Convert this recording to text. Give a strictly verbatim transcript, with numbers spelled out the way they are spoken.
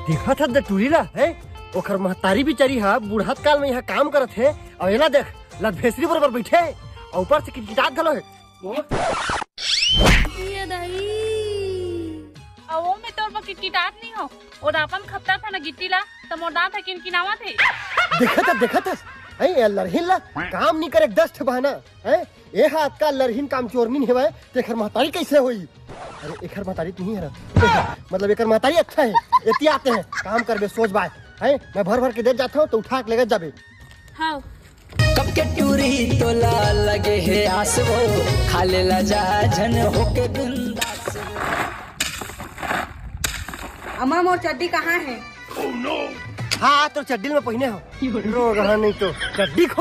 देखत हस द टूरी ला, हैं? ओखर महतारी बिचारी ह बुढ़त काल में यहाँ काम करत हे, अउ एला देख, लत भेसरी बरोबर बइठे, अउ ऊपर से किटकिटात घलो हे। ये दही। अउ वो में तोर बर किटकिटात नहीं हो, ओदा अपन खपता था ना गिट्टी ला, त मोर दांत ह किनकिनावत हे। देखत हस, देखत हस, हैं, ए लरहिन ला काम नहीं करे, दस ठे बहाना, हैं? ए हा अतका लरहिन काम चोरनी हेवय, तेखर महतारी कइसे होई? अरे, एखर महतारी तो नहीं है ना। मतलब, एकर महतारी अच्छा है, एती आते हैं, काम करबे, सोच बाय, हैं? मैं भर भर के देत जात हूँ, तो उठा के लेगत जाबे। हाँ। कब के टूरी तोला लगे हे आस वो, खा ले ला जा झन होके बिंदास वो। अम्मा, मोर चड्डी कहाँ है? हाँ, तो चड्डी में पहिने हो। रोग हा नहीं तो चड्डी खो